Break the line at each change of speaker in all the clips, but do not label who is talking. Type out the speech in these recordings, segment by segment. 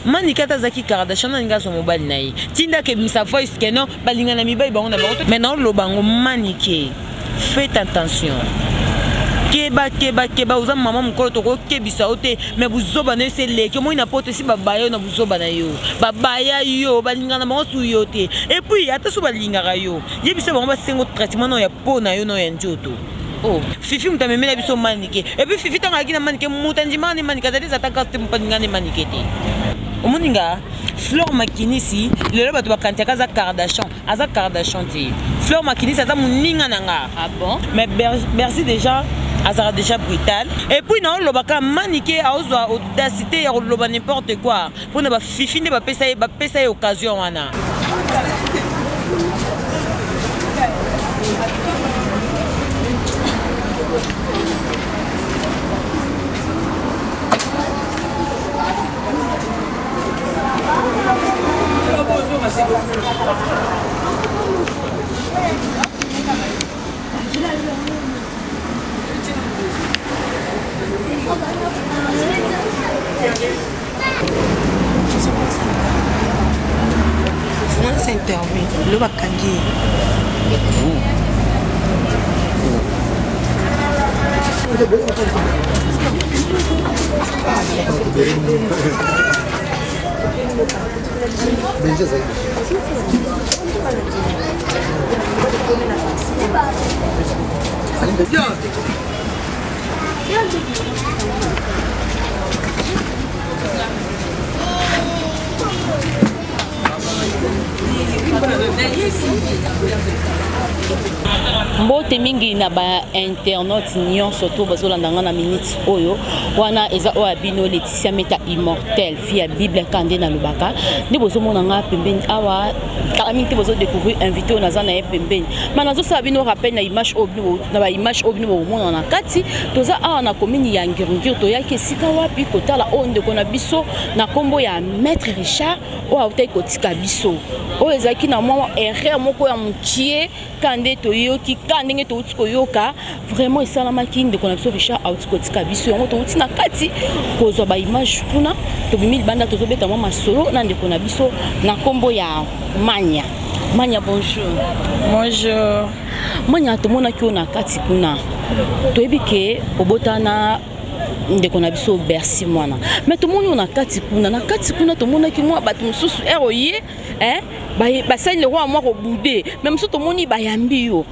Manike ata azalaki Kardashian alingi azwa mobali na ye. Tinda akebimisa voice que non balingana mibali bango na bango. Mais naoloba yango Manike faites attention. Keba keba keba oza mama mokolo tokokebisa yo te mais buzoba na yo esi eleki omoni na poto esi babaya yo na buzoba na yo babaya yo balingana bango su yo te et puis ata so balingaka yo yebisa bango basengo traitement nao ya po na yo nao ya nzoto. Oh, Fifi moto amemela biso Manike. Et puis Fifi ntango ayaki na Manike, moto andimaka ne Manike, azali ata grâce te moto alinga ne Manike te. Omoni nga Flore Makinisi, lelo bato bakantiaka aza Kardashian, aza Kardashian te. Flore Makinisi aza moninga na nga.
Ah bon?
Mais Bercy déjà azalaka déjà brutal. Et puis naolobaka Manike aozwa audacité ya koloba n'importe quoi. Mpona ba Fifi nde bapesa ye occasion wana.
Mwana interview lelo bakangi ye.
Mbote mingi na ba internautes nyonso to bazolanda nga na minute oyo wana eza oyo ya bino Laetitia Meta immortel fille ya Bible ka nde nalobaka nde bozomona nga pembeni awa kala mingi te bozo découvrir invité oyo naza na ye pembeni ma nazosala bino rappel na image oyo bino na ba image oyo bino bokomona na kati toza awa na commune ya Ngirungir toyaki esika wapi kotala oyo ndeko na biso na nkombo ya maître Richard oyo autaki kotika biso oyo ezalaki na mwa erreur moko ya mokie ka nde toyoki ka ndenge touti koyoka vraiment esalamaki ndeko na biso Richard auti kotika biso yango touti na kati kozwa ba image kuna tobimi libanda tozobeta mwa masolo na ndeko na biso na nkombo ya Mania. Mania, bonjour.
Bonjour.
Mania, tomonaki yo na kati kuna toyebi ke obotana ndeko na biso Bercy mwana mais tomoni yo na kati kuna na kati kuna tomonaki mwa bato mosusu ere oye basali leroy mwa kobude mais mosusu tomoni bayambi yo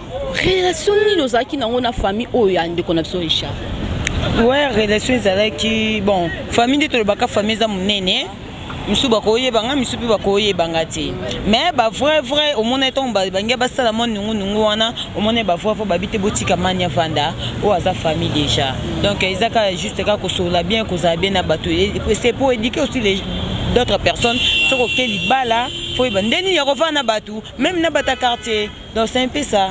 relation nini ozalaki nango na famille oyo ya ndeko na biso Richard?
Ouais, relation ezalaki bon, famille nde tolobaka famille eza monene, misusu bakoyeba nga, misusu mpe bakoyeba nga te, mais ba vrai vrai omona ntango bangi basala mwa nungunungu wana, omona ba vrai vrai babi te botika mani avanda oyo aza famille déjà. Donc eza kaka juste kaka kosolola bien, kozala bien na bato, c'est pour éduquer aussi les d'autres personnes. Soki oke libala faut yeba nde nini ya kovanda na bato, même na bato ya quartier. Donc c'est un peu ça.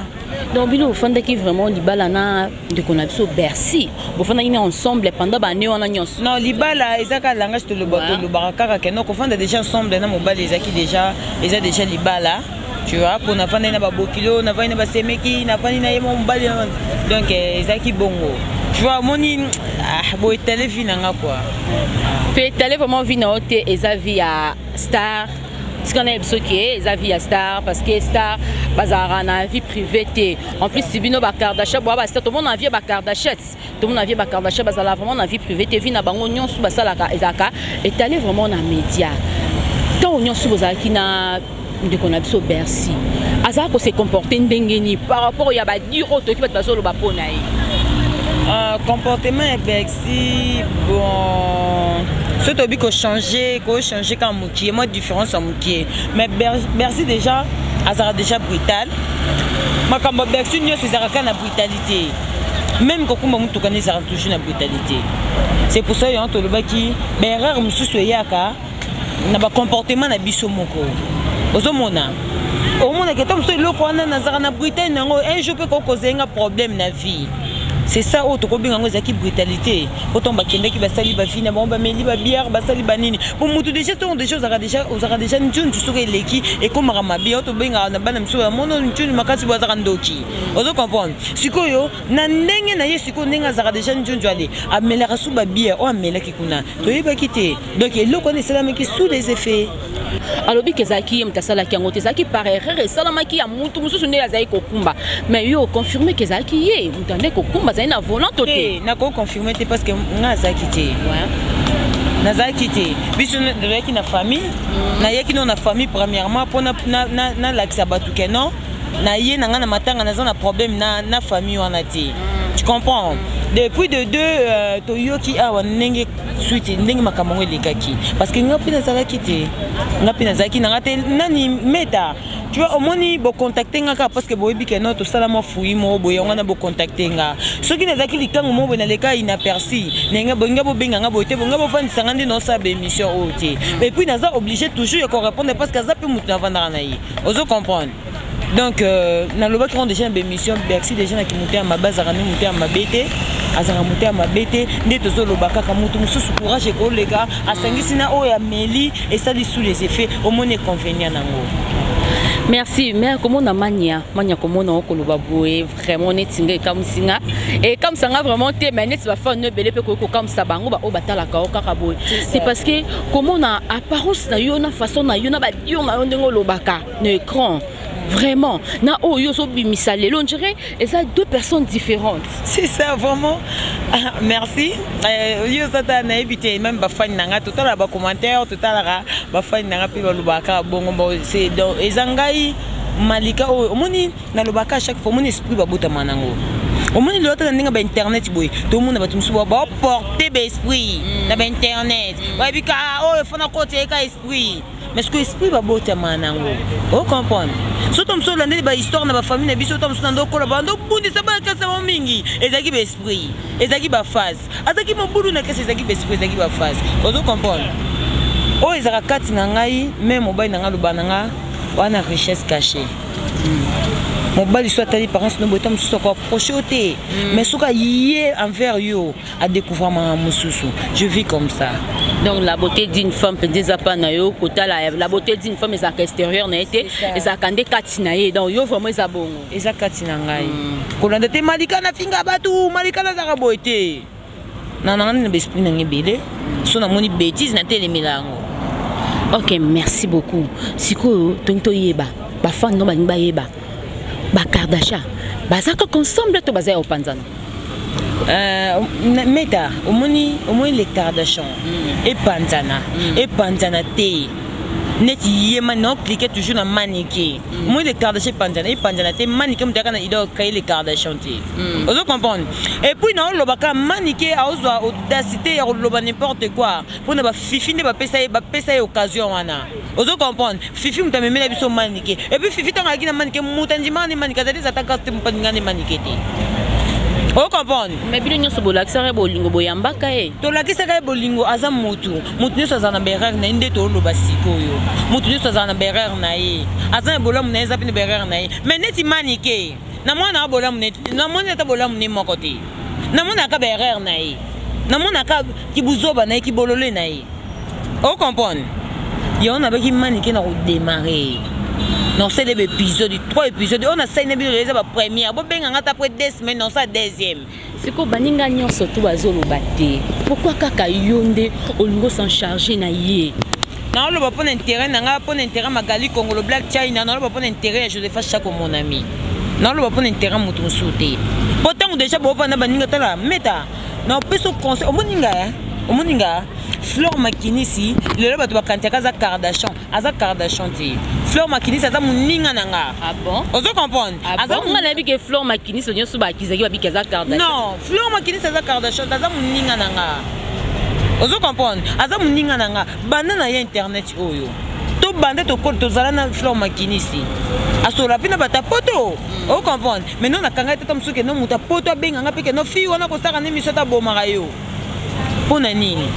Donc bino bofandaki vraiment libala na ndeko na biso Bercy, bofandaki na ensemble pendant ba année wana nyonso?
Non, libala eza kaka langage tolobaka kaka ke non, kofanda déjà ensemble na mobali ezalaki déjà, eza déjà libala. Tu vois, pour nafandi na babokilo, nafandi na basemeki, nafandi na ye mo mobali, donc ezalaki bongo. Tu vois, omoni bo étaler vie na nga quoi.
To étaler vraiment vie na yo te, eza vie ya star. Tika na biso ke eza vie ya star parce que star bazalaka na vie privée te. En plus si bino ba Kardashian boa ba star, tomona vie ba Kardashian, tomona vie ba Kardashian bazala vraiment na vie privée te, vie na bango nyonso basalaka ezalaka étalé vraiment na média. Ntango nyonso bozalaki na ndeko na biso Bercy, azalaka ko se comporter ndenge nini par rapport ya ba dire oyo toyoki bato bazoloba mpo na ye?
Comportement ya Bercy, bon, soki toyebi kochanger, kochanger kaka mokie, mwa différence ya mokie, mais Bercy déjà azalaka déjà brutal. Makambo ya Bercy nyonso ezalaka kaka na brutalité, même kokumba motuka nde ezalaka toujours na brutalité. C'est pour ça yango tolobaki baerreur mosusu eyaka na bacomportement na biso moko. Ozomona, omonaka ata mosusu eloko wana nazalaka na brutalité nango, un jour mpe kokozenga problème na vie. C'est ça oyo tokobenga yango ezalaki brutalité. Po ntango bakendaki, basali bavie na bango, bameli babière, basali banini, po motu déjà, ntongo déjà ozalaka déjà nzunzu, soki eleki ekomaka mabe. Oyo tobengaka na bana misusu, bamono nzunzu makasi bo azalaka ndoki. Ozo comprendre? Sikoyo na ndenge na ye, sikoyo ndenge azalaka déjà nzunzu, ale amelaka su babière oyo amelaki kuna, toyebaki te. Donc eloko wana esalamaki sous les effets.
Alobi ke ezalaki ye moto asalaki yango te, ezalaki par erreur, esalamaki ya mutu mosusu nde azalaki kokumba. Mais yo oconfirme ke ezalaki ye moto ande kokumba, azali na volant to te?
Te, nakoconfirme te, parce que nga azalaki te, nazalaki te. Biso tozalaki na famille. Nayaki no na famille premièrement mpo nalakisa bato ke non, na ye na ngai na matanga, naza na problème na famille wana te, tu comprends? Depuis de deux toyoki awa ndenge suite, ndenge makambo yango elekaki, parce que nga mpe nazalaki te, nga mpe nazalaki na nga te. Nani meta, tu vois, omoni, bocontacte nga kaka parce que boyebi ke no tosala mwa fui moko boye, yango wana bocontacte nga. Soki nazalaki likango moko boye, naleka inaperçu ndenge bolinga bobenga nga boye te, bonga bofandisa nga nde naosala baémission oyo te. Et puis naza obligé toujours ya korépondre, parce que aza mpe motu navandaka na ye, ozo comprendre? Donc nalobaki ngo déjà na baémission. Bercy déjà naki moto ya mabe, azalaka nde moto ya mabe te, azalaka moto ya mabe te. Nde tozoloba kaka, moto mosusu courage ekoleka, asangisi na oyo ameli, esali sous les effets, omoni inconvénient nango.
Merci. Mais komona mania mania, komona okoloba boye, vraiment neti nga ekamwisi nga, ekamwisa nga vraiment te. Mais neti bafans ebele mpe koki kokamwisa bango, baoyo batalaka yo kaka boye, c'est parce que komona apparence na yo, na façon na yo, na badires na yo, ndenge olobaka na écran, vraiment na oyo ozobimisa lelo, on dirait eza deux personnes différentes.
C'est ça, vraiment. Ah, merci. Yo oza ta nayebi te, même bafans na nga, totalaka bacommentaire, totalaka bafans na nga mpe balobaka bongo. Donc eza ngai Malika oyo omoni nalobaka à chaque fois. Omoni, esprit babotama nango. Omoni lelo, tata, ndenge bainternet boye, tomona bato mosusu baoporte baesprit na bainternet, bayebi ka oyo fona kota eka esprit. Mais ce que esprit babotama nango, ocomprendre? So to mosusu olandeli bahistoire na bafamille na biso, to mosusu na ndokola bando obundisa bakasa bango mingi, ezalaki baesprit, ezalaki baphase, azalaki mobulu na kesi, ezalaki baesprit, ezalaki baphase. Ozo comprendre? Oyo ezalaka kati na ngai, me mobali na ngai aloba na nga wana richesse cachée. Mobali so atali parence no boye, ta mosusu akoapproche yo te, mais soki aye envers yo, adécouvrir mama mosusu. Je vis comme ça.
Donc la beauté d'une femme mpenza eza mpa na yo. Kotala la beauté d'une femme ezalaka extérieur na ye te, ezalaka nde kati na ye. Donc yo vraiment eza bongo?
Eza kati na ngai. Kolanda te Malika nafinga bato, Malika nazalaka boye te. Na nanga nde na baesprit nanga ebele, so namoni bétise, natelemela yango.
Ok, merci beaucoup. Sikoyo tongi toyeba, bafans no balingi bayeba, bakardasha baza kaka ensemble to baza ya kopanzana?
Meta, omoni les Kardashian epanzana, epanzana te. Neti ye mani naoklike toujours na Manike. Omoni les Kardashian epanzana, epanzana te. Manike moto ayaka na idée ocréer les Kardashian te, ozo comprendre? Et puis naolobaka, Manike aozwa audacité ya koloba n'importe quoi mpona bafifi nde bapesa ye occasion wana, ozo comprendre? Fifi moto amemela biso Manike. Et puis Fifi, ntango ayaki na Manike, moto andimaka nde Manike azali, eza ta grâce te, mopaninga nde Manike te, ocomprendre?
Mais bino nyonso bolakisaka ye bolingo, boyambaka ye.
Tolakisaka ye bolingo. Aza motu, motu nyonso azala na baerreur na ye. Nde toloba sikoyo, motu nyonso azala na baerreur na ye, aza na bolamu na ye, eza mpe na baerreur na ye. Mais neti Manike, namona bolamu na ye, namoni ata bolamu ne moko te. Namonaka baerreur na ye, namonaka kibuzoba na ye, kibolole na ye, ocomprendre? Yango nabaki Manike na kodémarre, nasala baépisode, trois épisode oyo nasali na bino eza bapremière. Bobenganga ata après 2 semaines, nasala deuxième.
Sikoyo baninga nyonso to bazoloba te, pourquoi kaka yo nde olingi os'en charge na ye?
Naoloba mpo na intérêt na ngai, mpo na intérêt Magali Congolo Black China, naoloba mpo na intérêt ya Josepha Chako mon ami, naoloba mpo na intérêt moto mosusu te. Mpo ntango déjà boovanda baninga, tala meta na opesa conseil. Omoninga, omoninga Flore Makinisi, lelo bato bakantiaka aza Kardashian, aza Kardashian te. Flore Makinisi aza moninga na nga.
Ah bon?
Ozo comprendre?
Ah bon? Nga nayebi ke Flore Makinisi nyonso bakizaki babiki aza Kardashian.
Non, Flore Makinisi aza Kardashian te, aza moninga na nga, ozo comprendre? Aza moninga na nga banda na ye internet oyo tobanda tokolo, tozala na Flore Makinisi, asola mpe na bato ya poto, ocomprendre? Maintenant nakanga ye tata mosusu ke no moto ya poto abenganga mpe ke no fille wana kosaka nde miso ata abomaka yo mpo na nini.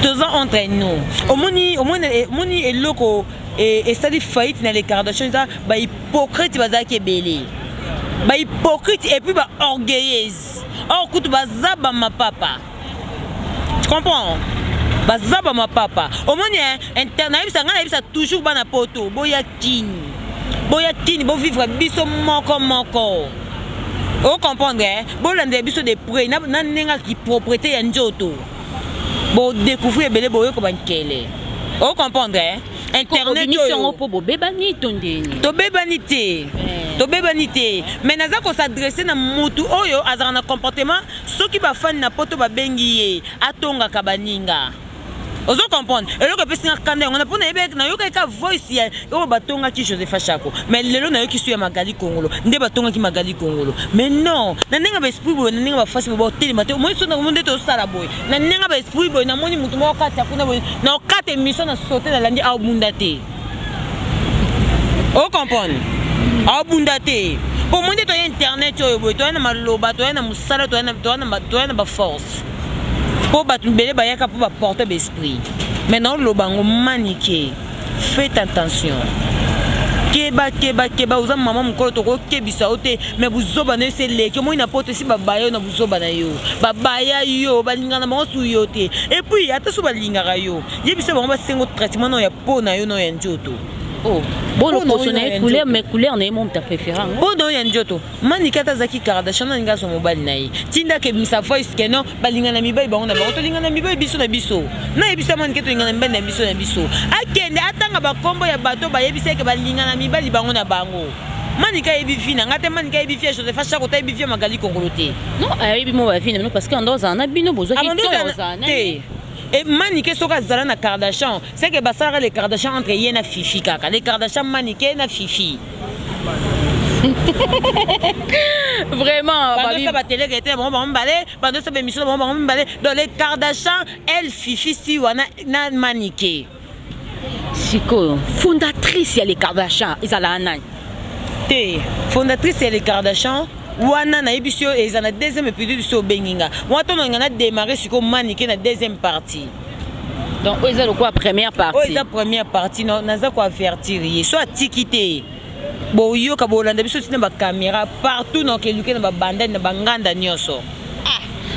Toza entre nous. Omoni, omoni eloko esali faillite na les Kardashian eza bahypocrite, bazalaki ebele bahypocrite et puis baorgueilleuse. Or kutu baza bamapapa, tu comprends? Baza bamapapa. Omoni nayebisa ngai, nayebisa toujours bana Poto: boya Kini, boya Kini, bovivre biso moko moko. Ocomprendre, eh? Bolandela biso de près na ndenge ya propreté ya nzoto, bodécouvrir ebele, boyoka bankele. Ocomprendre, eh?
Internet yango mpo bobebani to ndeni?
Tobebani te, tobebani te, mais naza kos'adresser na mutu oyo azalaka na comportement soki bafani na Poto babengi ye, atongaka baninga. Ozo comprendre? Eloko epesi nga kanda yango mpo nayokaki ka voice ya oyo batongaki Josepha Chako, mais lelo nayoki so ya Magali Kongolo nde batongaki Magali Kongolo. Mais non, na ndenge baesprit boye, na ndenge bafasi boye, baotelema te. Omoni so nde tosala boye, na ndenge baesprit boye, namoni motu moko kati ya kuna boye, na okata émission na sote, nalandi aobunda te. Ocomprendre? Aobunda te po moi nde toya internet oyo boye, toya na maloba, toya na mosala, toya na baforce, mpo bato mibele bayaka mpo baporte baesprit. Mais naoloba yango: Manike, faites attention, keba, keba, keba. Oza mama mokolo, tokokebisa yo te, mais buzoba na yo esi eleki. Omoi na Poto esi babaya yo na buzoba na yo, babaya yo, balingaka na bango su yo te. Et puis ata so balingaka yo, yebisa bango basengo traitement na ya po na yo na ya nzoto.
Oh, boloposo na ye couleur, mais couleur na ye mo moto apréféré yango.
Mpo na oyo ya nzoto, Manike ata azalaki Kardashian, alingi azwa mobali na ye, tindaka ebimisa voice ke non, balingana mibali bango na bango. Tolingana mibali biso na biso. Nayebisa Manike, tolingana mibali na biso na biso. Akende atanga bakombo ya bato bayebisa eke balingana mibali bango na bango. Manike ayebi vie na nga te, Manike ayebi vie ya Josepha Chako te, ayebi vie ya Magali Kongolo te.
Non, ayebi mo bavie na bino parce que ando ozala na bino, bozwaki to ya ozala na
te. E Manike soki azala na Kardashian, c'est que basalaka les Kardashian entre ye na Fifi kaka, les Kardashian Manike na Fifi.
Vraiment.
Bandosa bateleke te, bango bango mibale bandosa baémission na bango bango mibale. Donc les Kardashian, elle, Fifi si wana na Manike.
Sikoyo fondatrice ya les Kardashian ezalaka nani?
Te, fondatrice ya les Kardashian wana nayebi si oyo eza na deuxième épisode. So obengi nga wana, tonolinga na démarrer sikoyo Manike na deuxième partie.
Donc oyo eza lokola première
oyo
partie.
Eza première partie. No, naza koavertir ye, so atiki te, boyoka, bolanda biso ntina bacaméra partout, na okeluke na babandani na banganda nyonso.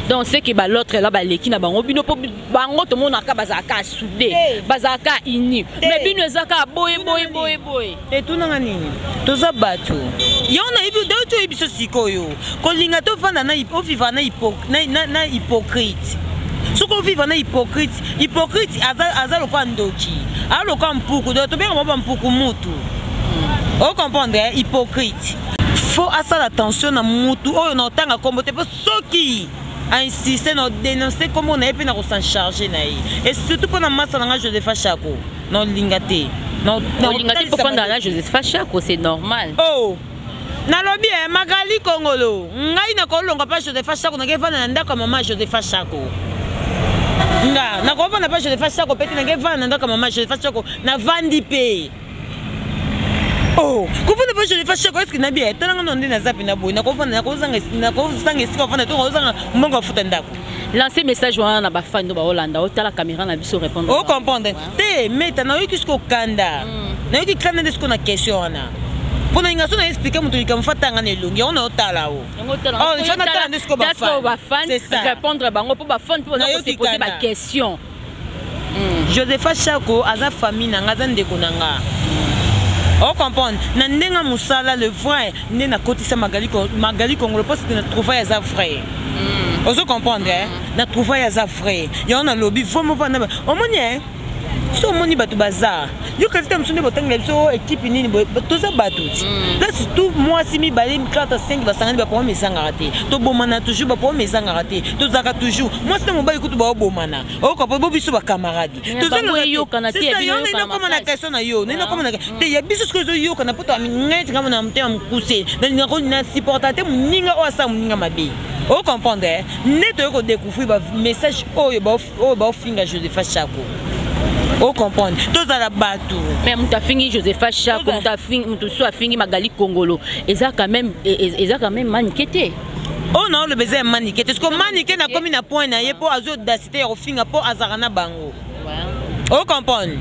Donc c'est que bal'autre là baleki na bango bino, mpo bango tomonaka bazalaka soudé, bazalaka uni, mais bino eza kaka boye boye boye boye.
Etunanga nini? Toza bato yango nayebi dauti oyebi biso sikoyo kolinga tovanda na ovivre na hypocrite. Soki ovivre na hypocrite, hypocrite aza lokola ndoki, aza lokola mpuku. Donc tobenga bango bampuku mutu. Ocomprendre, eh? Hypocrite, faut asala attention na mutu oyo na otanga nkombo te, mpo soki ainsiste na odénonce nkombo na ye mpe na kosan charge na ye, et surtout mpo na masa na nga Josepha Chako, na olinga te.
Olinga te mpo fanda na Josepha Chako, c'est normal.
Oh, nalobi e Magali Kongolo, ngai nakolonga mpa Josepha Chako, nake vanda na ndako ya mama Josepha Chako. Nga nakovanda mpa Josepha Chako mpe te, nake vanda na ndako ya mama Josepha Chako, navandi mpe. Oh, kovanda mpa Josepha Chako, eske nabi etalanga no nde naza mpe na boye, nakovanda, nakozanga esika ovanda to nakozanga mbongo afuta ndako.
Lancer message wana na bafani baolanda, otala caméra na biso, répondre.
Ocomprendre te, meta nayoki soki okanda, nayoki kanda nde sikoyo na question wana, mpo na linga so na expliquer moto likambo, fa tanga na elongi yango na otala o.
Natala
nde sikoyo.
Bafan, répondre bango mpo bafan mpo baza kose poser baquestion.
Josepha Chako aza famille na nga, aza ndeko na nga. Ocomprendre? Na ndenge mosala, le vrai nde nakotisa Magali, Magali Kongolo, mpo sike na trouvaille aza vrai. Ozo comprendre, eh? Na trouvaille aza vrai. Yango nalobi vraiment, vanda omoni, eh? So omoni bato baza yo kasi te, mosu nde botangela biso ekipe nini, toza bato ti place tout, mwasi mibale, 4, 5 basangani, baproblème ezangaka te. Tobomana toujours, baproblème ezangaka te. Tozalaka toujours mwasi na mobali, kutu baobomana. Okopa bo biso bacamarade. Tozanakoma na question na yo, nini okoma na te ya biso soki ezoyokana, mpo neti ngambo na motema mokuse, nalingaka na supporta te moninga oyo asala moninga mabe. Ocomprendre? Nde toyei kodécouvrir bamessage oyo baofinga Josepha Chako. Ocomprendre? Tozala bato.
Mais moto afingi Josepha Chako, moto so afingi Magali Kongolo, eza quand même, eza quand même Manike te.
Oyo na oloba eza ya Manike te. Siko Manike nakomi na point na ye, mpo azwi audacité ya kofinga, mpo azalaka na bango. Ocomprendre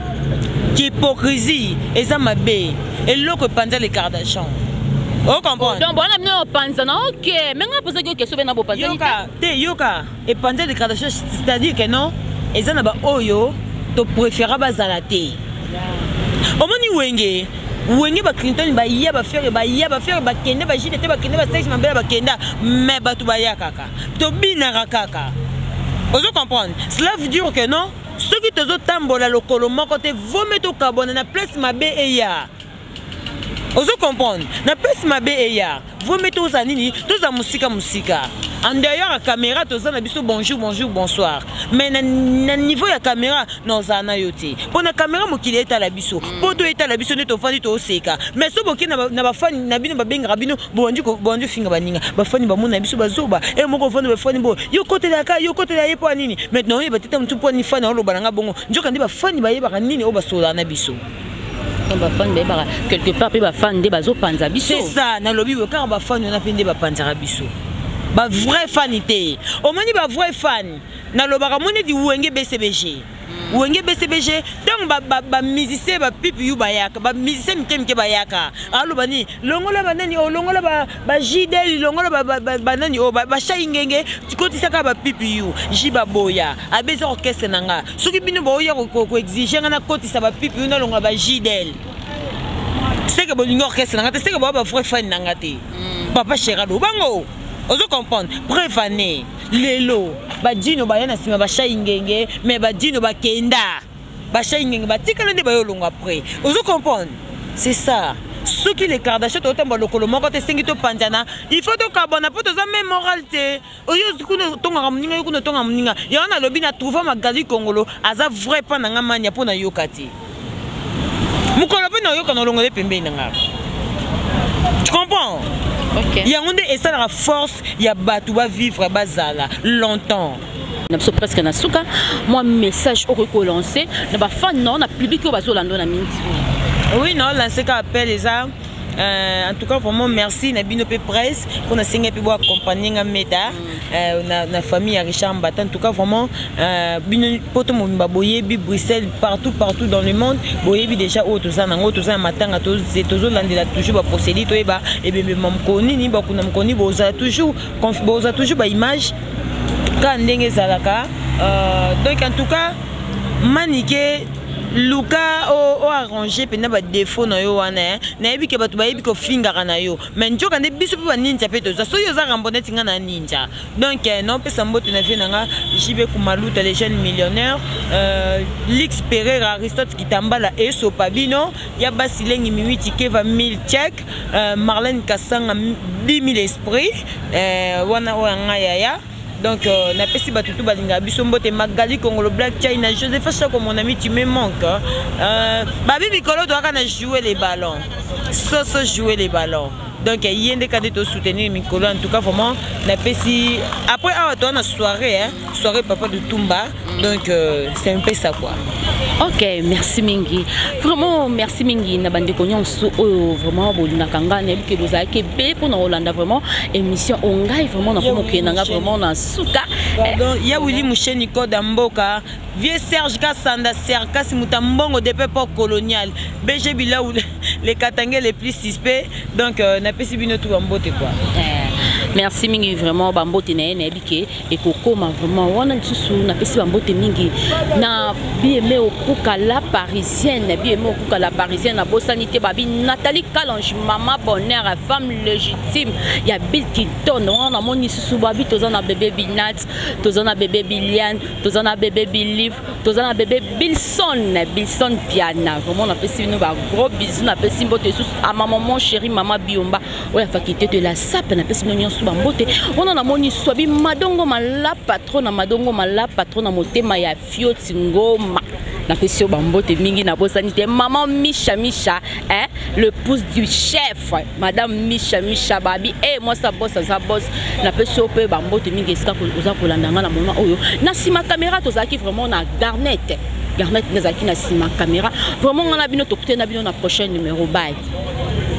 qu'hypocrisie eza mabe, eloko epanza les Kardashian. Ocomprendre?
Donc bona bino opanzana, ok, mais nga posaki yo question mpe na bopanzani.
Yoka te, yoka, epanza dégradation, c'est-à-dire que non, eza na baoyo topréféra bazala te. Omoni Wenge, Wenge, baclinton baya, baFerre baya, baFerre bakende, bajide te bakende, basexe mabela bakenda, mais bato baya kaka, tobinaka kaka. Ozo comprendre? Cela veut dire que non, soki tozotambola lokolo moko te, vome tokabwana na place mabe eya. Ozo comprendre? Na place mabe eya, vome tozala nini, tozala mosika mosika. En dehors ya caméra toza na biso bonjour, bonjour, bonsoir, mais na niveau ya caméra nozala na yo te, mpo na caméra mokili etala biso, mpo to etala biso nde tofandi toseka. Mais so boke na bafani na bino, babengaka bino, bobandi ofinga baninga, bafani bamona biso bazoba. E moko ofandi, bafani bo yo kotelaka, yo kotela ye mpo ya nini? Maintenant oyeba te ta motu mpo ani fani aoloba na nga bongo. Nzoka nde bafani bayebaka nini oyo basololaka na biso.
Bafani bayebaka quelque part mpe, bafani nde bazopanza biso.
C'est ça, nalobi boye kaka, bafani wana mpe nde bapanzaka biso, bavrai fani te. Omoni, bavrai fani, nalobaka, moni neti Wenge BCBG, Wenge BCBG, ntango bamusicien bapipi yu bayaka, bamusicien mike mike bayaka, aloba nini? Longola banani oyo, longola bajidel, longola banani oyo, bashai ngenge, kotisaka bapipi yu ji baboya abeza orchestre na nga. Soki bino boya koexige nga nakotisa bapipi yu, nalongola bajidel, seke bolingi orchestre na nga te, seke boya bavrai fan na nga te. Papa Cherado bango, ozo comprendre? Bref, ane lelo badino baya na nsima, bashai ngenge, mais badino bakenda, bashai ngenge batikala nde bayolonga après. Ozo comprendre? C'est ça. Soki les Kardashian tozotambola lokolo moko te, esengi topanzana, il faut tokabwana, mpo toza même moral te. Oyo kuna otongaka moninga, yo kuna otongaka moninga. Yango nalobi, na trouva Magali Kongolo aza vrai mpa na nga mania, mpo nayoka te mokolo mpe nayoka na olongole pembeni na nga. Tu comprends?
Okay.
Yango nde esalaka force ya bato bavivre, bazala longtemps.
Na biso presque na suka, mwa message okoki kolance na bafan nao, na public oyo bazolanda na minti?
Oui, na olance ka appel eza en tout cas vraiment merci na bino mpe presse mpo nasengi mpe boaccompagne nga meta na famille ya Richard Mbata. En tout cas vraiment bino poto mobimba boyebi, Bruxelles, partout, partout dans le monde boyebi déjà oyo toza nango, toza na matanga, tozolandela toujours baprocédure, toyeba ebembema mokolo nini, bakunda mokolo nini. Bozala toujours, bozala toujours baimage kaka ndenge ezalaka. Donc en tout cas, Manike, luka oarrange mpenza badefo na yo wana. Nayebi ke bato bayebi kofingaka na yo, mais nzoka nde biso mpe baninja mpe toza. Soki oza Rambo neti nga na ninja. Donc naopesa mbote na vie na nga JB Kumaluta, les jeunes millionnaires, Lix Pereira, Aristote Kitambala, esopa bino ya basilengi, Mimiti Keva, 1000 check, Marlène Kasanga, 10 000 esprit wana oyo ya nga yaya. Donc napesi bato tu balingaka biso mbote. Magali Kongolo, Black China, Joseph Chako, mon ami, tu me manques. Babi mikolo toyaka na jouer les ballons, soso jouer les ballons. Donc ye nde kande tosoutenir mikolo. En tout cas vraiment napesi, après awa toa na soirée, hein, soirée papa de Tumba. Donc c'est un peu ça quoi.
Ok, merci mingi, vraiment merci mingi na bandeko nyonso oyo vraiment bolingaka ngai. Nayebi ke bozalaki ebele mpona kolanda vraiment émission oyo. Ngai vraiment nakoma okende na ngai vraiment na suka.
Pardon, ya Willi Musheni, Koda Mboka, vieux Serge Kasanda, Serkasi Muta Mbongo depuis époque coloniale, BG Bilaou, les Katangais les plus suspects. Donc napesi bino tout mbote quoi.
Eh, merci mingi vraiment, bambote na ye nayebi ke ekokoma vraiment wana. Lisusu napesi bambote mingi na Bieme Okuka la Parisienne, Bieme Okuka la Parisienne. Nabosani te babi Nathalie Kalange, mama bonheur, femme légitime ya Bill Clinton. Wana namoni lisusu babi toza na bébé Binat, toza na bébé Biliane, toza na bébé Bilif, toza na bébé Bilson, Bilson Piana. Vraiment napesi bino bagros bisous. Napesi mbote lisusu a ma maman chérie, mama Biomba oyo ya faculté de la sape. Napesi bino nyonso bambote wana. Namoni swabi Madongo Mala Patron na Madongo Mala Patron na motema ya Fioti Ngoma, napesi yo bambote mingi. Nabosani te mama Misha Misha, hein? Le pouce du chef, madame Misha Misha, babi e mwasi boss, aza boss. Napesi yo mpe bambote mingi esika oza kolanda nga na moma oyo. Na nsima caméra tozalaki vraiment na Garnet, Garnet nde azalaki na nsima caméra. Vraiment nga na bino, tokutani na bino na prochain numéro. Bye.